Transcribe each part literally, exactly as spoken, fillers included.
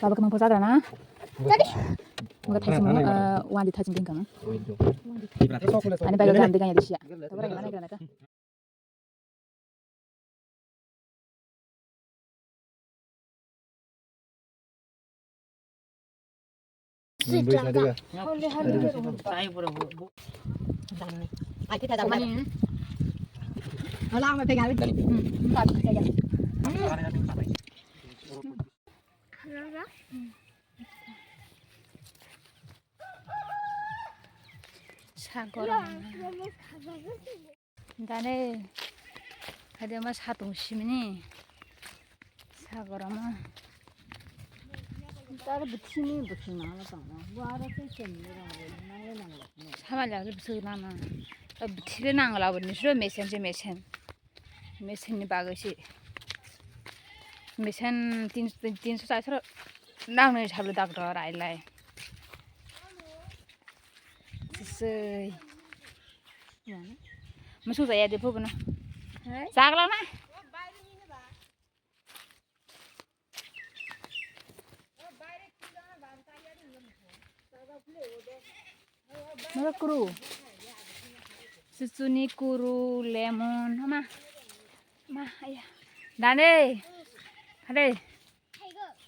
Tabuk mung posa dana. Jadi. Mung thai sung, eh, wan di thai sung ding kang. Ani bai ga gam de ganya de sia. Tabuk ra gana gana ka. Sa gorom. Dane, hade ma satung simini. Sa gorom. Tar bithini bithini ma tong. Bo aro se chen ni rang ni nang le nang le. Sama la bithini nang nang. Bithini nang la bo ni sro mesen se mesen. Mesen ni bagwi se. Mesen tin, tin, tinso charso nang ni sablo doctor ai lai. Sisoi. Musu jaya de phubuno. Hai? Chakla na? Mara kuru. Susuni kuru, lemon, hama. Ma, aya. Dane. Hade.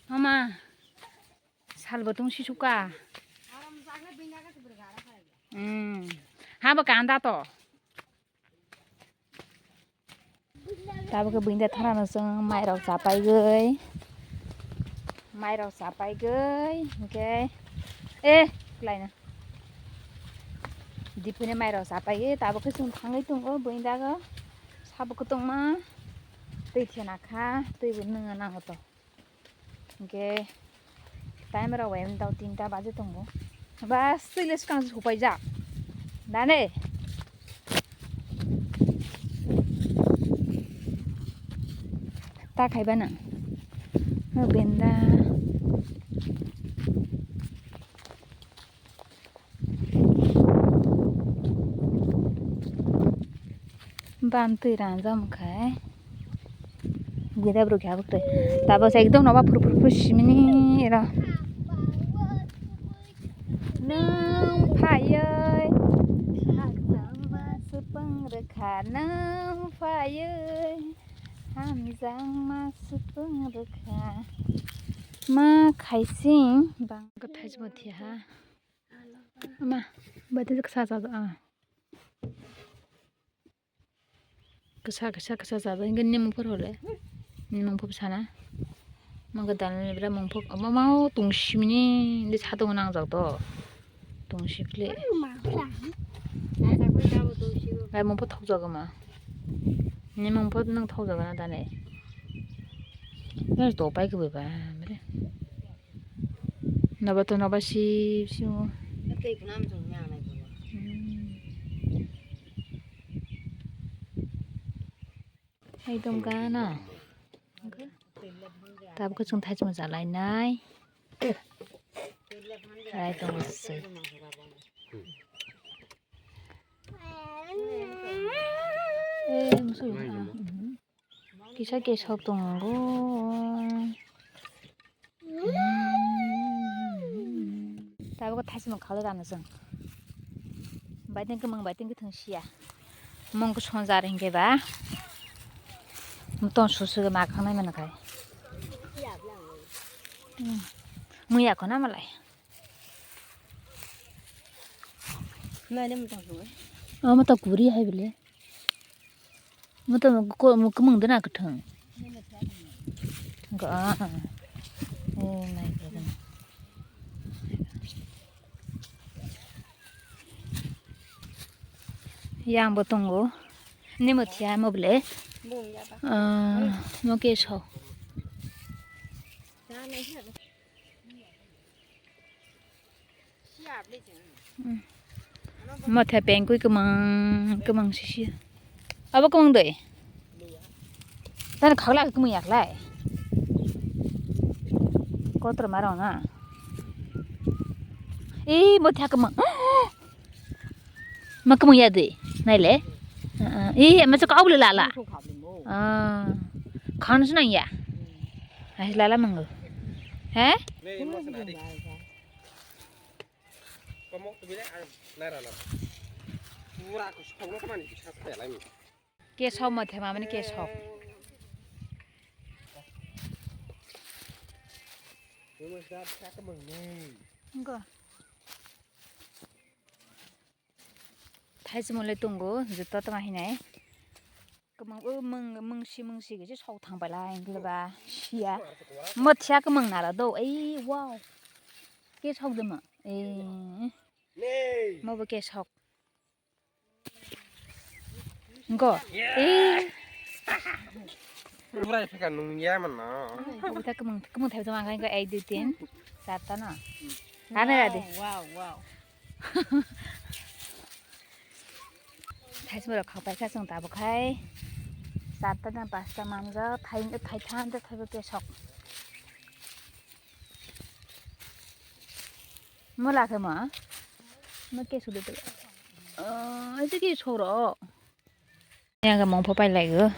Hama. Salbo tong sisuka. Hmm. Habo kanda to. Tabuk khe buini thara no chwng mairok chapaigwi. Mairok chapaigwi hwnkhe. Eh, klaina. Diphini mairok chapaigwi tabuk khe chwng thangwi tongo buini dago. Sabo kwtwngma. Twi thena kha, twi bo nwngo nango to. Hwnkhe time rok bai emdao tinta baje tongo. Bas, twi le swkang se hupaijak. Dane? Ta khaiba nang. O benda. Bam twi ranjak wngkha. Geda bwrwi khe abwk twi. Tabuk se ekdom noba phuru phuru phuru simini ero. Nwng phaiwi khakchangma swpwng rwkha, nwng phaiwi hamjakma swpwng rwkha. Ma khaising bang kwthai se bo thiha. Ama, bati kisa sa do, ah. Kisa, kisa, kisa sa do, hingke nimung phor hole. Nimung phor sana. Mangke dalni bera mung phor, ama mau tong simini, indi satung nangjak do. Tong sipli. Ai mung phor thok jago ma. Nimung phor nang thok jago na dane. Nang to pai ke ba, mere. Noba to noba si, si mo. Tei kunam jong yang nai kulo. Hmm. Ekdom gana. Tabuk chwng thai chwng jalai nai. Rai tong se. Eh, musu. Kisa kisa tongo. Tabuk thaisima khalai rano chwng. Baiting kwmang baiting kwthwng siya. Mung kwsongjak hinkhe ba. Mutong susu ma khanai mano khai. Muya khona malai. Omo to kuri hai bole. Omo to kwmwng de na kwthwng. Ga. Eh, nai ga. Yang bo tongo. Ni mo thia mo bole. Ah, mo ke so. Matha pengkui kwmang, kwmang sisi. Abo kwmang doi. Tani khagla kwmang yaklai. Kotor maro na. Ih, matha kwmang. Ma kwmang ya doi. Naile. Ah, ah. Ih, ma chakau le lala. Ah. Khan sunang ya. Ai lala mango. He? Komok tu bile ang nara nara. Pura ko sokno mani bisa pelai. Kesok mo thema mani kesok. Go. Thaisimo le tongo, joto tongma hinai. Kwmang o mung, mungsi, mungsi khe sok thang bai lai, hwnkhe ba sia. Mo thiya kwmang nara do, ei, wow. Kesok de mo, ei. Mo bo kesok. Go. Ei. Burai pheka nung ya mano. Bo ta kwmang, kwmang thai tongma khe, ei, dui, tin, char ta no. Ane ra de. Wow, wow. Thaismorok khapai kha chwng tabuk khai. Charta na pasta manjak, thai, thaitham tei thaibo kesok. Mo lakhe mo? Mo kesok de. Ah, ito kesok ro. Yang mong pho pai lai go.